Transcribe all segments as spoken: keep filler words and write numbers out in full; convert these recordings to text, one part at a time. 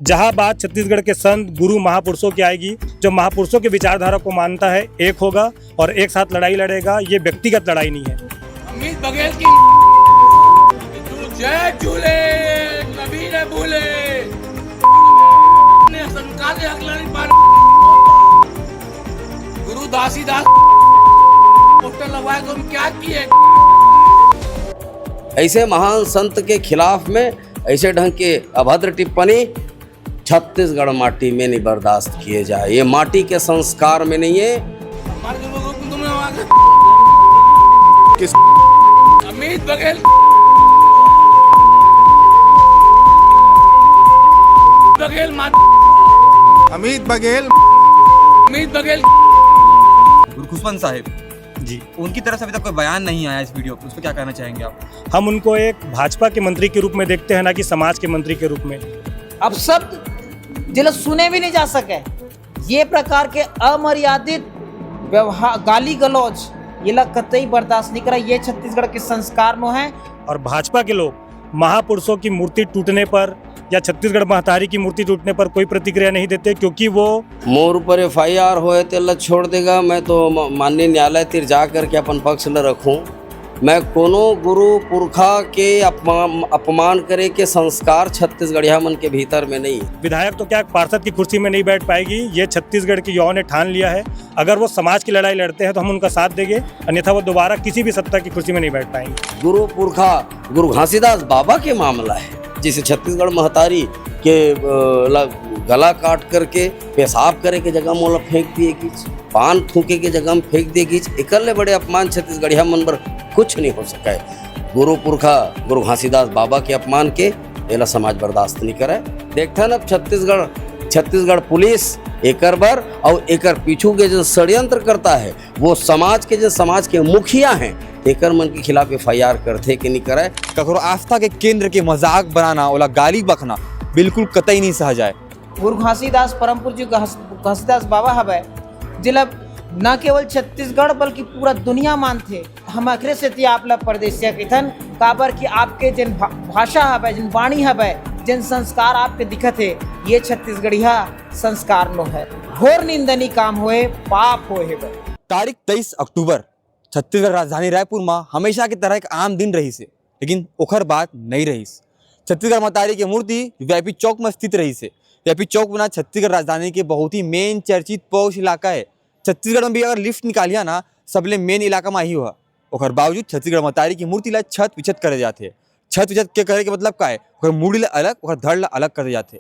जहां बात छत्तीसगढ़ के संत गुरु महापुरुषों की आएगी, जो महापुरुषों के विचारधारा को मानता है, एक होगा और एक साथ लड़ाई लड़ेगा। ये व्यक्तिगत लड़ाई नहीं है। अमित बघेल की जय झूले, कभी न भूले। ने संकाल हक लड़ी पान। गुरु घासीदास पोस्टर लगवाए, तुम क्या किए? ऐसे महान संत के खिलाफ में ऐसे ढंग के अभद्र टिप्पणी छत्तीसगढ़ माटी में नहीं बर्दाश्त किए जाए। ये माटी के संस्कार में नहीं है। किस अमित बघेल बघेल मात- अमित बघेल। अमित बघेल। गुरु खुशवंत साहिब जी। उनकी तरफ से अभी तक कोई बयान नहीं आया इस वीडियो पे, उस पर क्या कहना चाहेंगे आप? हम उनको एक भाजपा के मंत्री के रूप में देखते हैं, ना कि समाज के मंत्री के रूप में। अपशब्द जेला सुने भी नहीं जा सके, ये प्रकार के अमर्यादित व्यवहार, गाली गलौज, ये ला कतई बर्दाश्त नहीं करा। ये छत्तीसगढ़ के संस्कार नो है। और भाजपा के लोग महापुरुषों की मूर्ति टूटने पर या छत्तीसगढ़ महतारी की मूर्ति टूटने पर कोई प्रतिक्रिया नहीं देते, क्योंकि वो मोर ऊपर एफ आई आर होए तेला छोड़ देगा। मैं तो म-, माननीय न्यायालय तिर जा करके अपन पक्ष ल रखूं। मैं कोनो गुरु पुरखा के अपमान, अपमान करे के संस्कार छत्तीसगढ़िया मन के भीतर में नहीं। विधायक तो क्या पार्षद की कुर्सी में नहीं बैठ पाएगी, ये छत्तीसगढ़ के युवाओं ने ठान लिया है। अगर वो समाज की लड़ाई लड़ते हैं तो हम उनका साथ देंगे, अन्यथा वो दोबारा किसी भी सत्ता की कुर्सी में नहीं बैठ पाएंगे। गुरु पुरखा गुरु घासीदास बाबा के मामला है, जिसे छत्तीसगढ़ महतारी के, अ, ला-, गला काट करके पेशाब करे के जगह मोला फेंक दिए गिस, पान थूके के जगह में फेंक दिए गिस। एकर ले बड़े अपमान छत्तीसगढ़िया मन बर कुछ नहीं हो सके। गुरु पुरखा गुरु घासीदास बाबा के अपमान के एला समाज बर्दाश्त नहीं करे। देखथन अब छत्तीसगढ़, छत्तीसगढ़ पुलिस एकर बर अउ एकर पीछू के जो षड्यंत्र करता है, वो समाज के, जो समाज के मुखिया हैं, एकर मन के खिलाफ एफ आई आर करथे कि नहीं करे। ककरो आस्था के केंद्र के मजाक बनाना, ओला गाली बकना बिल्कुल कतई नहीं सहा जाए। गुरु घासीदास परमपुर जी घास-, घासीदास बाबा हवय, जेला न केवल छत्तीसगढ़ बल्कि पूरा दुनिया मानथे। हम अखरे सेती आप ला परदेसिया कहिथन, काबर कि आपके जेन भा-, भाषा हवय, जेन बाणी हवय, जेन संस्कार आपके दिखत हे, ये छत्तीसगढ़िया संस्कार नो है। घोर निंदनीय काम होए, पाप होए हे बर। तारीख तेईस अक्टूबर छत्तीसगढ़ राजधानी रायपुर म हमेशा की तरह एक आम दिन रहिस हे, लेकिन ओखर बाद नई रहिस। छत्तीसगढ़ महतारी के मूर्ति वी आई पी चौक म स्थित रहिस हे। वी आई पी चौक बना छत्तीसगढ़ राजधानी के बहुत ही मेन चर्चित पौष इलाका हे। छत्तीसगढ़ म भी अगर लिफ्ट निकालिया ना, सबले मेन इलाका म आही ओहा। ओखर बावजूद छत्तीसगढ़ महतारी के मूर्ति ला छत विछत करे जाथे। छत विछत के करे के मतलब का हे? ओखर मुड़ी ला अलग, ओखर धड़ ला अलग करे जाथे।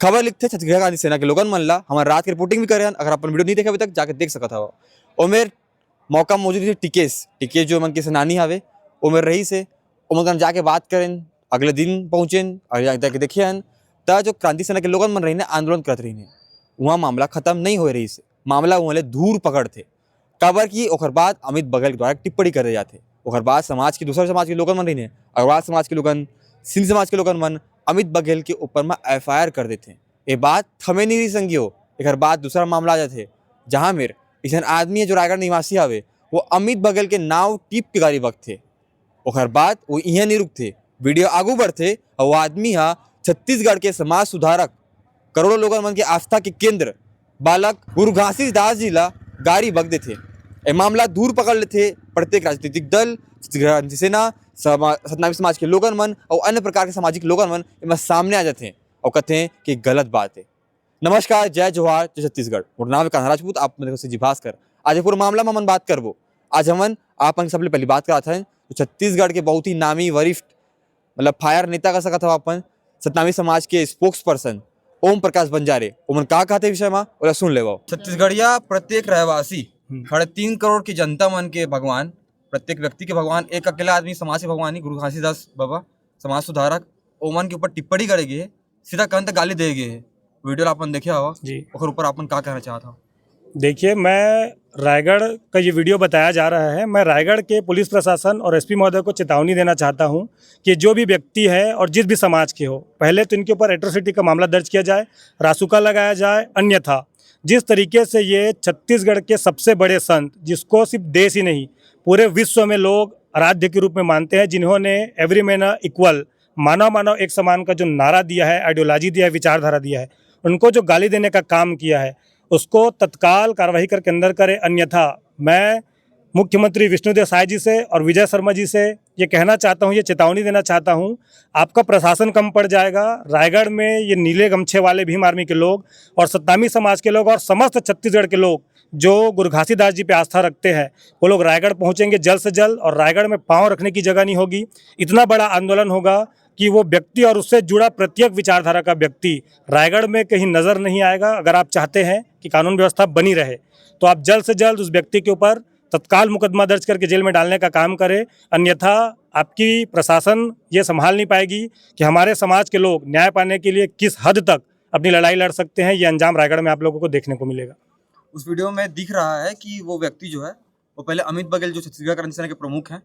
खबर लिखथे छत्तीसगढ़ क्रांति सेना के लोगन मन ला। हमर रात के रिपोर्टिंग भी करे हन, अगर अपन वीडियो नहीं देखे अभी तक, जाके देख सकत हव। ओमेर मौका मौजूद रहिस टिकेश, टिकेश जो मन के सेनानी हावे, ओमेर रहिस हे। ओमन कन जाके बात करेन, अगले दिन पहुँचेन, अगले दिन जाके देखे हन, त जो क्रांति सेना के लोगन मन रहिन हे, आंदोलन करत रहिन हे, उहाँ मामला खत्म नहीं होए रहिस हे। मामला उहाँ ले धूर पकड़थे, काबर कि ओखर बाद अमित बघेल के द्वारा टिप्पणी करे जाथे। ओखर बाद समाज के, दूसर समाज के लोगन मन रहिन हे, अग्रवाल समाज के लोगन, सिंध समाज के लोगन मन अमित बघेल के ऊपर म एफ आई आर कर देथे। ये बात थमे नहीं रही संगियो, एकर बाद दूसरा मामला आ जाथे, जहाँ मेर इसन आदमी हे जो रायगढ़ निवासी हावे, वो अमित बघेल के नाव टीप के गाली बकथे। ओकर बाद वो इहें नहीं रुकथे, वीडियो आगू बढ़थे अउ वो आदमी हा छत्तीसगढ़ के समाज सुधारक, करोड़ों लोगन मन के आस्था के केंद्र बालक गुरु घासीदास जी ला गारी बक देथे। ए मामला धूर पकड़ लेथे। प्रत्येक राजनीतिक दल, छत्तीसगढ़ क्रांति सेना, समा-, सतनामी समाज के लोगन मन अउ अन्य प्रकार के सामाजिक लोगन मन एमा सामने आ जाथे अउ कथे कि गलत बात हे। नमस्कार, जय जोहार, जय छत्तीसगढ़। मोर नाम हे कान्हा राजपूत, आप मन देखत हव सी जी भास्कर। आज ये पूरा मामला में हमन बात करबो। आज हमन आप मन सबले पहली बात करत हन तो छत्तीसगढ़ के बहुत ही नामी वरिष्ठ, मतलब, फायर नेता कह सकत हव अपन, सतनामी समाज के स्पोक्स पर्सन ओम प्रकाश बंजारे, ओमन का कहत हे विषय मा, ओला सुन लेवव। छत्तीसगढ़िया प्रत्येक रहवासी, हम्म। साढ़े तीन करोड़ की जनता मन के भगवान, प्रत्येक व्यक्ति के भगवान, एक अकेला आदमी समाज के भगवान ही गुरु घासीदास बाबा, समाज सुधारक, ओमन के ऊपर टिप्पणी करे गे हे, सीधा कहन त गाली दे गे हे। वीडियो ला अपन देखे हव, जी। ओकर ऊपर अपन का कहना चाहत हव? देखिए, मैं रायगढ़ का ये वीडियो बताया जा रहा है, मैं रायगढ़ के पुलिस प्रशासन और एस पी महोदय को चेतावनी देना चाहता हूँ कि जो भी व्यक्ति है और जिस भी समाज के हो, पहले तो इनके ऊपर एट्रोसिटी का मामला दर्ज किया जाए, रासुका लगाया जाए, अन्यथा जिस तरीके से ये छत्तीसगढ़ के सबसे बड़े संत, जिसको सिर्फ देश ही नहीं, पूरे विश्व में लोग आराध्य के रूप में मानते हैं, जिन्होंने एवरी मैन इक्वल, मानव मानव एक समान का जो नारा दिया है, आइडियोलॉजी दिया है, विचारधारा दिया है, उनको जो गाली देने का काम किया है, उसको तत्काल कार्रवाई करके अंदर करे। अन्यथा मैं मुख्यमंत्री विष्णुदेव साय जी से और विजय शर्मा जी से ये कहना चाहता हूँ, ये चेतावनी देना चाहता हूँ, आपका प्रशासन कम पड़ जाएगा। रायगढ़ में ये नीले गमछे वाले भीम आर्मी के लोग और सतनामी समाज के लोग और समस्त छत्तीसगढ़ के लोग जो गुरु घासीदास जी पे आस्था रखते हैं, वो लोग रायगढ़ पहुंचेंगे जल्द से जल्द, और रायगढ़ में पाँव रखने की जगह नहीं होगी। इतना बड़ा आंदोलन होगा कि वो व्यक्ति और उससे जुड़ा प्रत्येक विचारधारा का व्यक्ति रायगढ़ में कहीं नजर नहीं आएगा। अगर आप चाहते हैं कि कानून व्यवस्था बनी रहे, तो आप जल्द से जल्द उस व्यक्ति के ऊपर तत्काल मुकदमा दर्ज करके जेल में डालने का काम करें, अन्यथा आपकी प्रशासन ये संभाल नहीं पाएगी कि हमारे समाज के लोग न्याय पाने के लिए किस हद तक अपनी लड़ाई लड़ सकते हैं। ये अंजाम रायगढ़ में आप लोगों को देखने को मिलेगा। उस वीडियो में दिख रहा है कि वो व्यक्ति जो है, वो पहले अमित बघेल, जो छत्तीसगढ़ क्रांति सेना के प्रमुख हैं,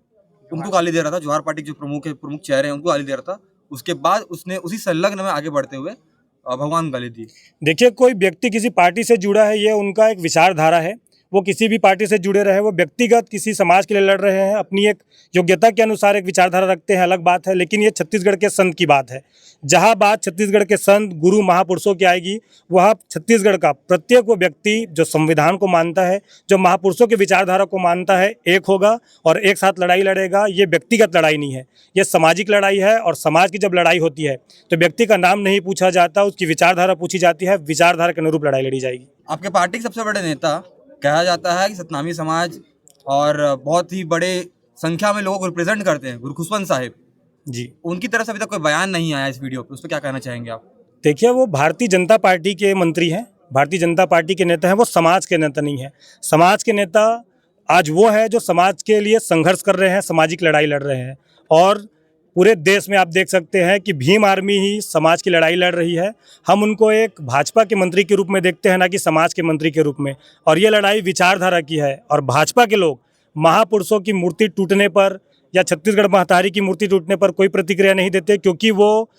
उनको गाली दे रहा था। जवार पार्टी के जो प्रमुख है, प्रमुख चेहरे हैं, उनको गाली दे रहा था। उसके बाद उसने उसी संलग्न में आगे बढ़ते हुए अ, भगवान को गाली दी। देखिए, कोई व्यक्ति किसी पार्टी से जुड़ा है, ये उनका एक विचारधारा है। वो किसी भी पार्टी से जुड़े रहे, वो व्यक्तिगत किसी समाज के लिए लड़ रहे हैं, अपनी एक योग्यता के अनुसार एक विचारधारा रखते हैं, अलग बात है। लेकिन ये छत्तीसगढ़ के संत की बात है। जहाँ बात छत्तीसगढ़ के संत, गुरु, महापुरुषों की आएगी, वह छत्तीसगढ़ का प्रत्येक वो व्यक्ति जो संविधान को मानता है, जो महापुरुषों की विचारधारा को मानता है, एक होगा और एक साथ लड़ाई लड़ेगा। ये व्यक्तिगत लड़ाई नहीं है, ये सामाजिक लड़ाई है। और समाज की जब लड़ाई होती है, तो व्यक्ति का नाम नहीं पूछा जाता, उसकी विचारधारा पूछी जाती है, विचारधारा के अनुरूप लड़ाई लड़ी जाएगी। आपके पार्टी के सबसे बड़े नेता, कहा जाता है कि सतनामी समाज और बहुत ही बड़े संख्या में लोगों को रिप्रेजेंट करते हैं गुरु खुशवंत साहिब। जी। उनकी तरफ से अभी तक कोई बयान नहीं आया इस वीडियो पे, उस पर क्या कहना चाहेंगे आप? देखिए, वो भारतीय जनता पार्टी के मंत्री हैं, भारतीय जनता पार्टी के नेता हैं, वो समाज के नेता नहीं है। समाज के नेता आज वो है जो समाज के लिए संघर्ष कर रहे हैं, सामाजिक लड़ाई लड़ रहे हैं। और पूरे देश में आप देख सकते हैं कि भीम आर्मी ही समाज की लड़ाई लड़ रही है। हम उनको एक भाजपा के मंत्री के रूप में देखते हैं, ना कि समाज के मंत्री के रूप में। और ये लड़ाई विचारधारा की है। और भाजपा के लोग महापुरुषों की मूर्ति टूटने पर या छत्तीसगढ़ महतारी की मूर्ति टूटने पर कोई प्रतिक्रिया नहीं देते, क्योंकि वो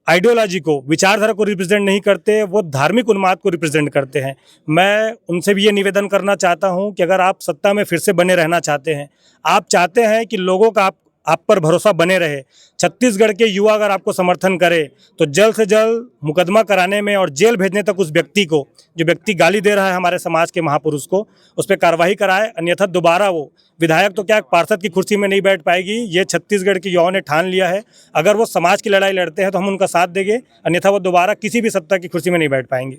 आइडियोलॉजी को, विचारधारा को रिप्रेजेंट नहीं करते, वो धार्मिक उन्माद को रिप्रेजेंट करते हैं। मैं उनसे भी ये निवेदन करना चाहता हूँ कि अगर आप सत्ता में फिर से बने रहना चाहते हैं, आप चाहते हैं कि लोगों का आप आप पर भरोसा बने रहे, छत्तीसगढ़ के युवा अगर आपको समर्थन करे, तो जल्द से जल्द मुकदमा कराने में और जेल भेजने तक उस व्यक्ति को, जो व्यक्ति गाली दे रहा है हमारे समाज के महापुरुष को, उस पर कार्रवाई कराए। अन्यथा दोबारा वो विधायक तो क्या, पार्षद की कुर्सी में नहीं बैठ पाएगी। ये छत्तीसगढ़ के युवाओं ने ठान लिया है। अगर वो समाज की लड़ाई लड़ते हैं, तो हम उनका साथ देंगे, अन्यथा वो दोबारा किसी भी सत्ता की कुर्सी में नहीं बैठ पाएंगे।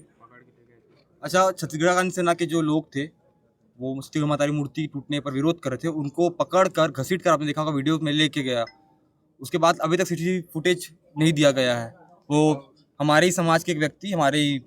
अच्छा, छत्तीसगढ़ क्रांति सेना के जो लोग थे, वो छत्तीसगढ़ महतारी मूर्ति टूटने पर विरोध कर रहे थे, उनको पकड़ कर, घसीट कर, आपने देखा होगा, वीडियो में लेके गया। उसके बाद अभी तक सीसीटीवी फुटेज नहीं दिया गया है। वो हमारे ही समाज के एक व्यक्ति, हमारे ही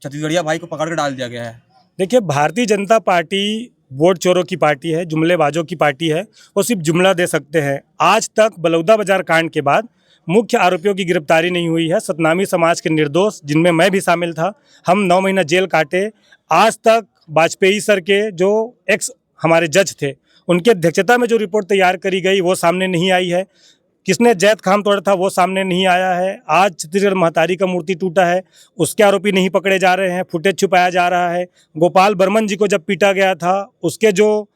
छत्तीसगढ़िया भाई को पकड़ कर डाल दिया गया है। देखिए, भारतीय जनता पार्टी वोट चोरों की पार्टी है, जुमलेबाजों की पार्टी है। वो सिर्फ जुमला दे सकते हैं। आज तक बलौदा बाजार कांड के बाद मुख्य आरोपियों की गिरफ्तारी नहीं हुई है। सतनामी समाज के निर्दोष, जिनमें मैं भी शामिल था, हम नौ महीना जेल काटे। आज तक वाजपेयी सर के, जो एक्स हमारे जज थे, उनकी अध्यक्षता में जो रिपोर्ट तैयार करी गई, वो सामने नहीं आई है। किसने जैत खाम तोड़ा था, वो सामने नहीं आया है। आज छत्तीसगढ़ महतारी का मूर्ति टूटा है, उसके आरोपी नहीं पकड़े जा रहे हैं, फुटेज छुपाया जा रहा है। गोपाल बर्मन जी को जब पीटा गया था, उसके जो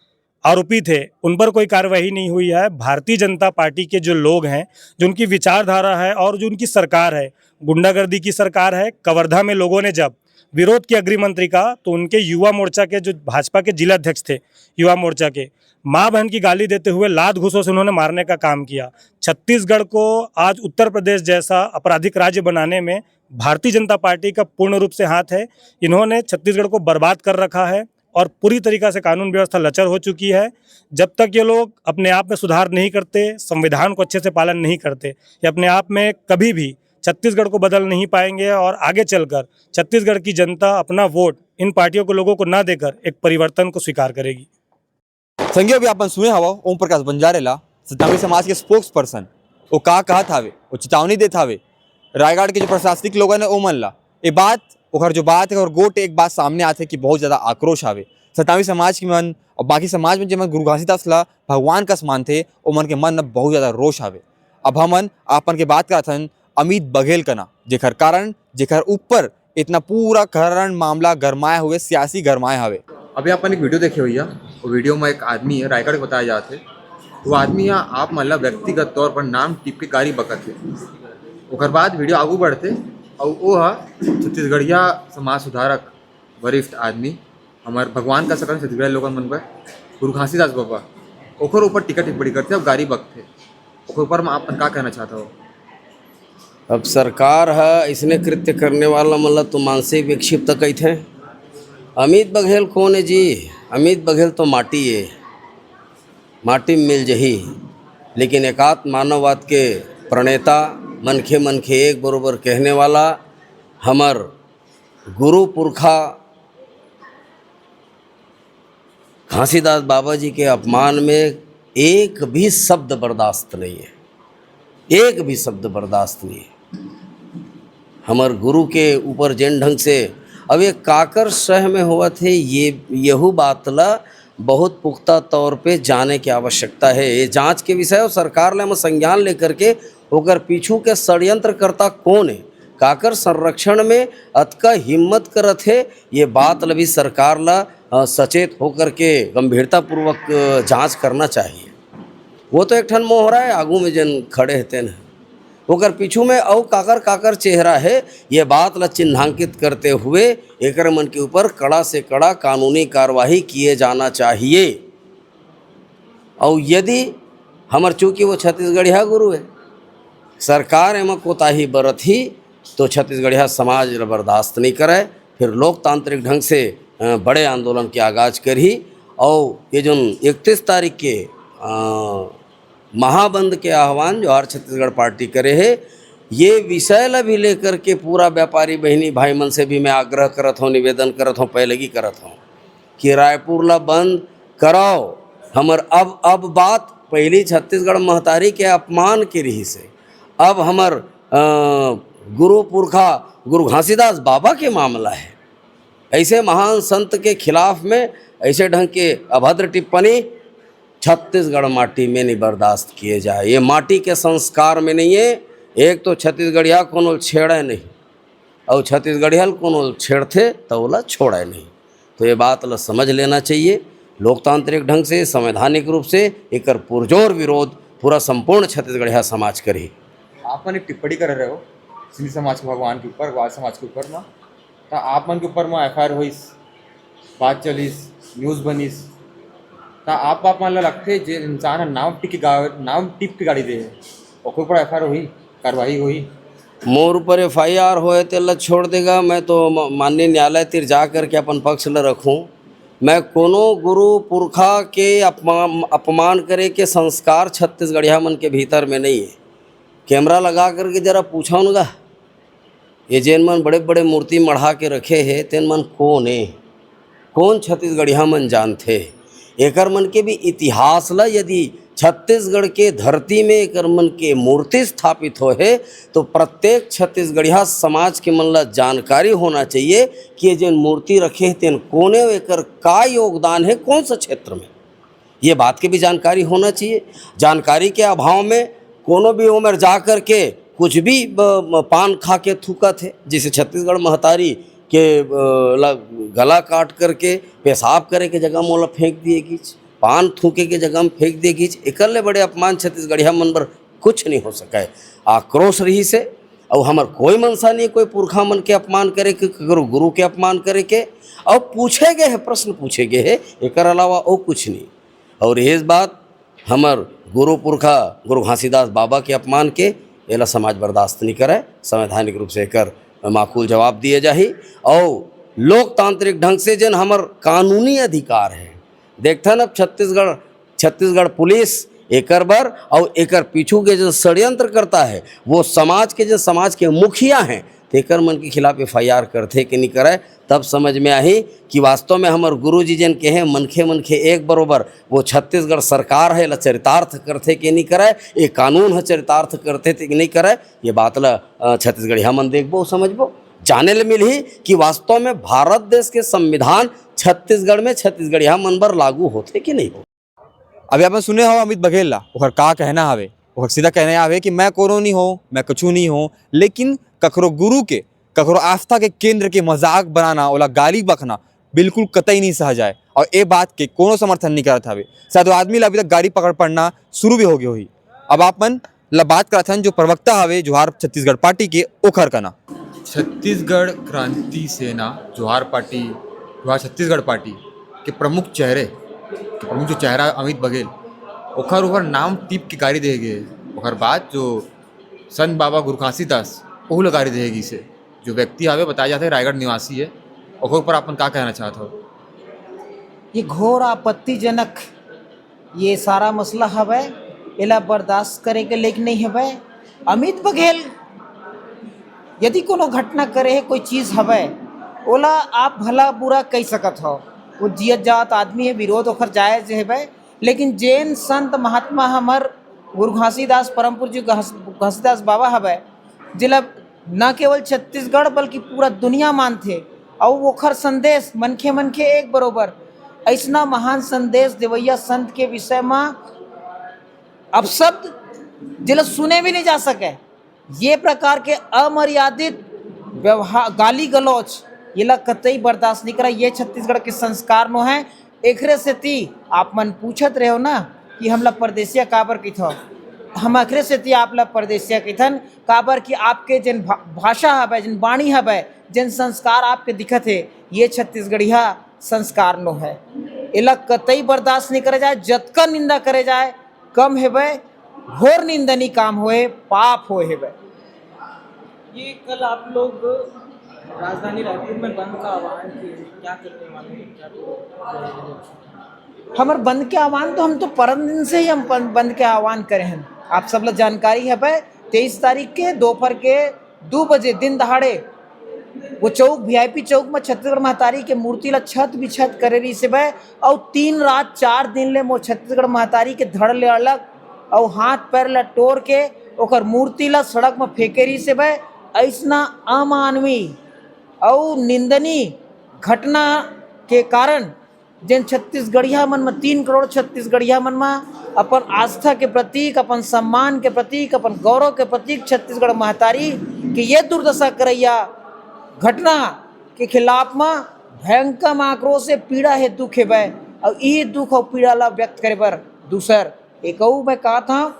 आरोपी थे, उन पर कोई कार्रवाई नहीं हुई है। भारतीय जनता पार्टी के जो लोग हैं, जो उनकी विचारधारा है और जो उनकी सरकार है, गुंडागर्दी की सरकार है। कवर्धा में लोगों ने जब विरोध किया गृह मंत्री का, तो उनके युवा मोर्चा के, जो भाजपा के जिला अध्यक्ष थे युवा मोर्चा के, माँ बहन की गाली देते हुए लात घूंसों से उन्होंने मारने का काम किया। छत्तीसगढ़ को आज उत्तर प्रदेश जैसा आपराधिक राज्य बनाने में भारतीय जनता पार्टी का पूर्ण रूप से हाथ है। इन्होंने छत्तीसगढ़ को बर्बाद कर रखा है और पूरी तरीका से कानून व्यवस्था लचर हो चुकी है। जब तक ये लोग अपने आप में सुधार नहीं करते, संविधान को अच्छे से पालन नहीं करते, ये अपने आप में कभी भी छत्तीसगढ़ को बदल नहीं पाएंगे और आगे चलकर छत्तीसगढ़ की जनता अपना वोट इन पार्टियों के लोगों को ना देकर एक परिवर्तन को स्वीकार करेगी। संगी, अभी अपन सुने हवा ओम प्रकाश बंजारे ला, सतनामी समाज के स्पोक्स पर्सन, वो का कहत हवे, वो चेतावनी देत हवे रायगढ़ के जो प्रशासनिक लोगन है ओमन ला। ये बात, ओकर जो बात है, और गोट एक बात सामने आथे कि बहुत ज्यादा आक्रोश हवे सतनामी समाज के मन और बाकी समाज में, जेमन गुरु घासीदास ला भगवान कस मानथे, ओमन के मन में बहुत ज्यादा रोष हवे। अब हमन आपन के बात करत हन अमित बघेल कना, जेकर कारण, जेकर ऊपर इतना पूरा कारण मामला गरमाए हुए, सियासी गरमाए हवे। अभी अपन एक वीडियो देखे भैया, वो वीडियो में एक आदमी है, रायगढ़ के बताया जात है, वो आदमी ह आप मन ला व्यक्तिगत तौर पर नाम टिप के गारी बकत हे। ओकर बाद वीडियो आगू बढ़थे अउ ओ ह छत्तीसगढ़िया समाज सुधारक वरिष्ठ आदमी, हमर भगवान का सकल छत्तीसगढ़ लोगन मन बर गुरु घासीदास बाबा, ओकर ऊपर टीका टिप्पणी करथे अउ गारी बकथे। ओकर ऊपर म आप मन का कहना चाहत हो? अब सरकार ह अइसने कृत्य करने वाला मन ल तो मानसिक विक्षिप्त कहिथे। अमित बघेल कोन हे जी? अमित बघेल तो माटी ए, माटी म मिल जही। लेकिन एकात्म मानववाद के प्रणेता, मनखे मनखे एक बरोबर कहने वाला, हमर गुरु पुरखा घासीदास बाबा जी के अपमान में एक भी शब्द बर्दाश्त नहीं है, एक भी शब्द बर्दाश्त नहीं है। हमर गुरु के ऊपर जेन ढंग से, अब ये काकर सह में होवत हे, ये यहू बात ला बहुत पुख्ता तौर पे जाने के आवश्यकता है। ये जांच के विषय और सरकार ले हम संज्ञान लेकर के ओकर पीछू के षड्यंत्रकर्ता कौन है, काकर संरक्षण में अतका हिम्मत करत हे, ये बात ल भी सरकार ला, अ, सचेत होकर के गंभीरतापूर्वक, अ, जांच करना चाहिए। वो तो एक ठन मोहरा है, आगू में जन खड़े हे तेन ह। ओकर पीछू में अउ काकर काकर चेहरा हे, ये बात ला चिन्हांकित करते हुए एकर मन के ऊपर कड़ा से कड़ा कानूनी कार्यवाही किए जाना चाहिए। अउ यदि हमर, चूंकि वो छत्तीसगढ़िया गुरु है, सरकार एमा कोताही बरत ही, तो छत्तीसगढ़िया समाज ल बर्दाश्त नहीं करे। फिर लोकतांत्रिक ढंग से, अ, बड़े आंदोलन के आगाज करही। और ये जोन इकतीस तारीख के, अ, महाबंद के आह्वान जो आर छत्तीसगढ़ पार्टी करे हे, ये विषय ला भी लेकर के पूरा व्यापारी बहिनी भाई मन से भी मैं आग्रह करत हूँ, निवेदन करत हूँ, पहले ही करत हूँ कि रायपुर ला बंद कराओ। हमर अब, अब बात पहली छत्तीसगढ़ महतारी के अपमान के रहिस हे, अब हमर, अ, गुरु पुरखा गुरु घासीदास बाबा के मामला है। ऐसे महान संत के खिलाफ में ऐसे ढंग के अभद्र टिप्पणी छत्तीसगढ़ माटी में नहीं बर्दाश्त किए जाए। ये माटी के संस्कार में नहीं है। एक तो छत्तीसगढ़िया कोनो छेड़े नहीं, और छत्तीसगढ़िया ल कोनो छेड़थे तो ओला छोड़े नहीं। तो ये बात ला समझ लेना चाहिए। लोकतांत्रिक ढंग से, संवैधानिक रूप से एकर पुरजोर विरोध पूरा संपूर्ण छत्तीसगढ़िया समाज करही। आप मन एक टिप्पणी कर रहे हो सिंधी समाज के भगवान के ऊपर, ग्वाल समाज के ऊपर ना, तो आप मन के ऊपर में एफ आई आर होइस, बात चलिस, न्यूज़ बनिस, त आप, आप मन ल लगथे जे इंसान ह नाम टिप के गा-, नाम टिप के गाड़ी दे हे, ओकर ऊपर एफ आई आर होही, कार्रवाई होही? मोर ऊपर एफ आई आर होए तेला छोड़ देगा, मैं तो म-, माननीय न्यायालय तिर जा करके अपन पक्ष ल रखूं। मैं कोनो गुरु पुरखा के अपमान, अपमान करे के संस्कार छत्तीसगढ़िया मन के भीतर में नहीं है। कैमरा लगा करके जरा पूछो न गा, ये जेन मन बड़े-बड़े मूर्ति मढ़ा के रखे हे, तेन मन कोन ए? कोन छत्तीसगढ़िया मन जानथे? एकर मन के भी इतिहास ला, यदि छत्तीसगढ़ के धरती में एकर मन के मूर्ति स्थापित होहे, तो प्रत्येक छत्तीसगढ़िया समाज के मन ला जानकारी होना चाहिए कि ये जेन मूर्ति रखे हे, तेन कोन ए, एकर का योगदान हे, कौन सा क्षेत्र में। ये बात के भी जानकारी होना चाहिए। जानकारी के अभाव में कोनो भी उम्र जा करके कुछ भी ब-, ब-, पान खा के थूकत हे, जैसे छत्तीसगढ़ महतारी के, अ, ला-, गला काट करके पेशाब करे के जगह मोला फेंक दिए गीच, पान थूके के जगह में फेंक दिए गीच। एकर ले बड़े अपमान छत्तीसगढ़िया मन बर कुछ नहीं हो सके। आक्रोश रहिस हे, अउ हमर कोई मंशा नहीं, कोई पुरखा मन के अपमान करे के, ककरो गुरु के अपमान करे के। अउ पूछे गए हे, प्रश्न पूछे गए हे, एकर अलावा अउ कुछ नहीं। और ये बात हमर गुरु पुरखा गुरु घासीदास बाबा के अपमान के, एला समाज बर्दाश्त नहीं करे। संवैधानिक रूप से एकर माकूल जवाब दिए जाही। और लोकतांत्रिक ढंग से जेन हमर कानूनी अधिकार है, देखथन अब छत्तीसगढ़, छत्तीसगढ़ पुलिस एकर बर और एकर पीछू के जो षड्यंत्रकर्ता है, वो समाज के, जो समाज के मुखिया हैं, तेकर मन के खिलाफ एफ आई आर करथे कि नहीं करे, तब समझ में आही कि वास्तव में हमर गुरु जी जेन कहे, "मनखे मनखे एक बरोबर", वो छत्तीसगढ़ सरकार है, एला चरितार्थ करथे कि नहीं करे, ये कानून ह चरितार्थ करथे कि नहीं करे, ये बात ला, अ, छत्तीसगढ़िया मन देखबो, समझबो, जाने ले मिलही कि वास्तव में भारत देश के संविधान छत्तीसगढ़ में छत्तीसगढ़िया मन बर लागू होथे कि नहीं हो। अभी आप सुने हो अमित बघेल ला, ओकर का कहना हवे? ओकर सीधा कहना हवे कि मैं कोनो नहीं हो, मैं कुछ नहीं हो, लेकिन ककरो गुरु के, ककरो आस्था के केंद्र के मजाक बनाना, ओला गाली बकना बिल्कुल कतई नहीं सहा जाए। अउ ए बात के कोनो समर्थन नइ करत हवे। शायद वो आदमी ला अभी तक गाड़ी पकड़ पड़ना शुरू भी हो गए होही। अब आप मन ला बात करत हन जो प्रवक्ता हवे जोहार छत्तीसगढ़ पार्टी के, ओखर कना। छत्तीसगढ़ क्रांति सेना जोहार पार्टी, जोहार छत्तीसगढ़ पार्टी के प्रमुख चेहरे, के प्रमुख जो चेहरा अमित बघेल, ओखर ऊपर नाम टीप के गाड़ी दे गए। ओखर बाद जो संत बाबा गुरु घासीदास, ओहू ला गाड़ी दे गई से। जो व्यक्ति हवे, बताया जाता है रायगढ़ निवासी है, ओकर ऊपर आप मन का कहना चाहत हो? ये घोर आपत्तिजनक, ये सारा मसला हवय, एला बर्दाश्त करे के लायक नहीं हवय। अमित बघेल यदि कोनो घटना करे हे, कोई चीज हवय, ओला आप भला बुरा कह सकत हो। वो जियत जात आदमी है, विरोध ओखर जायज हवय, लेकिन जेन संत महात्मा हमर गुरु घासीदास, परम पूज्य घास-, घासीदास बाबा हवय, जेला न केवल छत्तीसगढ़ बल्कि पूरा दुनिया मानथे, अउ ओखर संदेश मनखे मनखे एक बरोबर अइसना महान संदेश देवैया संत के विषय म अपशब्द जेला सुने भी नहीं जा सके, ये प्रकार के अमर्यादित व्यवहार, गाली गलौज, येला कतई बर्दाश्त नहीं करा। ये छत्तीसगढ़ के संस्कार नो है। एकरे सेती आप मन पूछत रहे हो ना कि हमला परदेसिया काबर कहिथव, हम एकरे सेती आप ला परदेसिया कहिथन, काबर कि आपके जेन भा-, भाषा हवय, जेन बाणी हवय, जेन संस्कार आपके दिखत हे, ये छत्तीसगढ़िया संस्कार नो है। एला कतई बर्दाश्त नहीं करे जाए, जतका निंदा करे जाए कम हेबे, घोर निंदनीय काम होए, पाप होए हेबे। ये कल आप लोग राजधानी रायपुर में बंद का आह्वान किए, क्या करने वाले हैं, क्या? हमर बंद के आह्वान तो, हम तो परम दिन से ही हम बंद, बंद के आह्वान करे हैं। आप सब ला जानकारी हवय, तेईस तारीख के दोपहर के दू बजे दिन दहाड़े वो चौक, वीआईपी चौक में छत्तीसगढ़ महतारी के मूर्ति ला छत बिछत करे रहिस हेबे, अउ तीन रात चार दिन ले मोर छत्तीसगढ़ महतारी के धड़ ले अलग अउ हाथ पैर ला टोर के ओकर मूर्ति ला सड़क में फेंके रहिस हेबे। अइसना अमानवीय अउ निंदनीय घटना के कारण जेन छत्तीसगढ़िया मन म, तीन करोड़ छत्तीसगढ़िया मन म अपन आस्था के प्रतीक, अपन सम्मान के प्रतीक, अपन गौरव के प्रतीक छत्तीसगढ़ महतारी के ये दुर्दशा करैया घटना के खिलाफ म भयंकर आक्रोश हे, पीड़ा हे, दुख हेवय। अउ इही दुख अउ पीड़ा ला व्यक्त करे बर दूसर एकऊ मैं कहत हंव,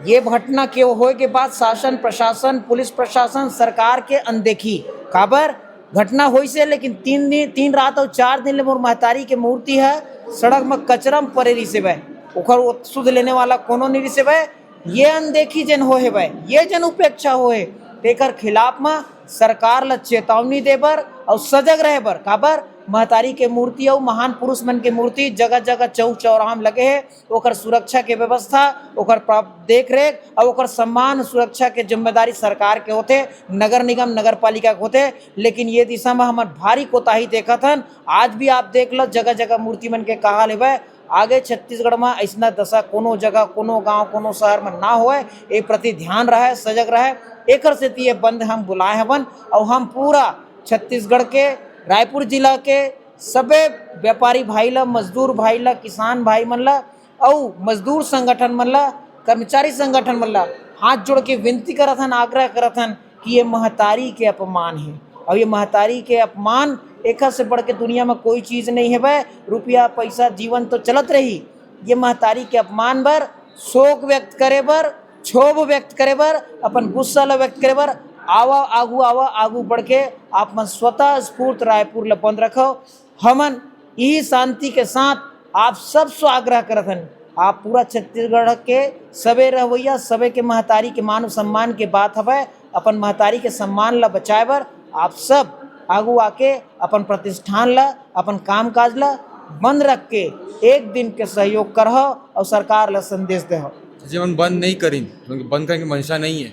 ये घटना के होए के बाद शासन, प्रशासन, पुलिस प्रशासन, सरकार के अनदेखी। काबर घटना होइस हे, लेकिन तीन दिन, तीन रात अउ चार दिन ले मोर महतारी के मूर्ति ह सड़क म कचरा म परे रहिस हेवय, ओकर ओत सुध लेने वाला कोनो नइ रहिस हेवय। ये अनदेखी जेन होए हेवय, ये जेन उपेक्षा होए, तेकर खिलाफ म सरकार ल चेतावनी दे बर अउ सजग रहे बर। काबर महतारी के मूर्ति अउ महान पुरुष मन के मूर्ति जगह-जगह चौक चौराहा म लगे हे, ओकर सुरक्षा के व्यवस्था, ओकर प्रा-, देख रेख अउ ओकर सम्मान सुरक्षा के जिम्मेदारी सरकार के होथे, नगर निगम, नगर पालिका के होथे। लेकिन ये दिशा म हमन भारी कोताही देखत हन। आज भी आप देख लो, जगह-जगह मूर्ति मन के का हाल हेवय। आगे छत्तीसगढ़ म अइसना दशा कोनो जगह, कोनो गांव, कोनो शहर म ना होय, ए प्रति ध्यान रहय, सजग रहय। एकर सेती ये बंद हम बुलाए हवन अउ हम पूरा छत्तीसगढ़ के, रायपुर जिला के सबे व्यापारी भाई ला, मजदूर भाई ला, किसान भाई मन ला अउ मजदूर संगठन मन ला, कर्मचारी संगठन मन ला हाथ जोड़ के विनती करत हन, आग्रह करत हन कि ये महतारी के अपमान हे। अउ ये महतारी के अपमान, एखर से बढ़ के दुनिया म कोई चीज नइ हेवय। रुपया, पैसा, जीवन तो चलत रही, ये महतारी के अपमान बर शोक व्यक्त करे बर, क्षोभ व्यक्त करे बर, अपन गुस्सा ल व्यक्त करे बर आवा, आगू आवा, आगू बढ़ के आप मन स्वतः स्फूर्त रायपुर ल बंद रखव। हमन इही शांति के साथ आप सब से आग्रह करत हन, आप पूरा छत्तीसगढ़ के सबे रहवैया, सबे के महतारी के मान सम्मान के बात हवय, अपन महतारी के सम्मान ल बचाए बर आप सब आगू आके अपन प्रतिष्ठान ल, अपन कामकाज ल बंद रख के एक दिन के सहयोग करह अउ सरकार ल संदेश देह। जेमन बंद नहीं करिन, उनके बंद करने की मंशा नहीं है,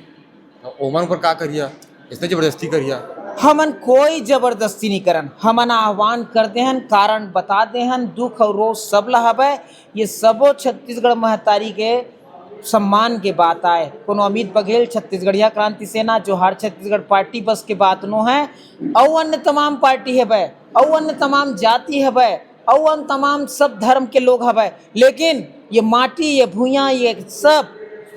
तो ओमन ऊपर का करिया, इसने जबरदस्ती करिया? हमन कोई जबरदस्ती नहीं करन, हमन आह्वान कर देहन, कारण बता देहन, दुख अउ रोष सब ल हवय। ये सबो छत्तीसगढ़ महतारी के सम्मान के बात आय। कोनो अमित बघेल, छत्तीसगढ़िया क्रांति सेना, जोहार छत्तीसगढ़ पार्टी बस के बात नो है, अउ अन्य तमाम पार्टी हवय, अउ अन्य तमाम जाति हवय, अउ अन्य तमाम सब धर्म के लोग हवय, लेकिन ये माटी, ये भुइयां, ये सब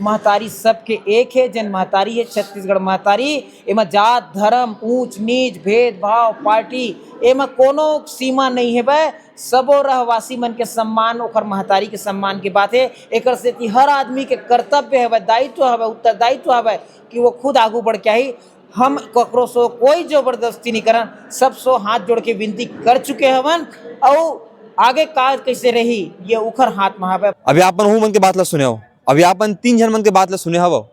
महतारी सबके एक हे, जेन महतारी हे छत्तीसगढ़ महतारी। एमा जात, धर्म, ऊंच नीच, भेदभाव, पार्टी, एमा कोनो सीमा नहीं हेवय। सबो रहवासी मन के सम्मान, ओखर महतारी के सम्मान के बात हे। एकर सेती हर आदमी के कर्तव्य हवय, दायित्व हवय, उत्तरदायित्व हवय कि वो खुद आगू बढ़ के आही। हम ककरो सो कोई जबरदस्ती नहीं करन, सब सो हाथ जोड़ के विनती कर चुके हवन। अउ आगे काज कैसे रही, ये उखर हाथ में हवय। अभी आप मन उहू मन के बात ला सुने हो, अभी आप मन तीन झन मन के बात ला सुने हवो।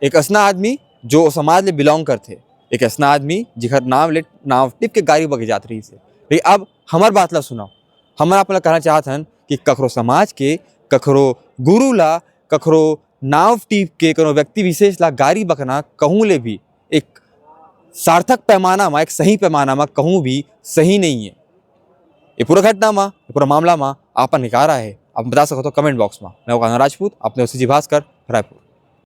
एक असना आदमी जो समाज ले बिलोंग करथे, एक असना आदमी जिखर नाव ले नाव टिप के गारी बगे जात रहिस हे। लेकिन अब हमर बात ला सुनव, हमन आप मन ला कहना चाहत हन कि कखरो समाज के, कखरो गुरु ला, कखरो नाव टीप के कोनो व्यक्ति विशेष ला गारी बकना कहूं ले भी एक सार्थक पैमाना मा, एक सही पैमाना मा कहूं भी सही नहीं है। ये पूरा घटना मा, ये पूरा मामला मा आपन के का राय हे, आप बता सकत हो कमेंट बॉक्स मा। मैं हूं कान्हा राजपूत, अपने ओसीजी भास्कर, रायपुर।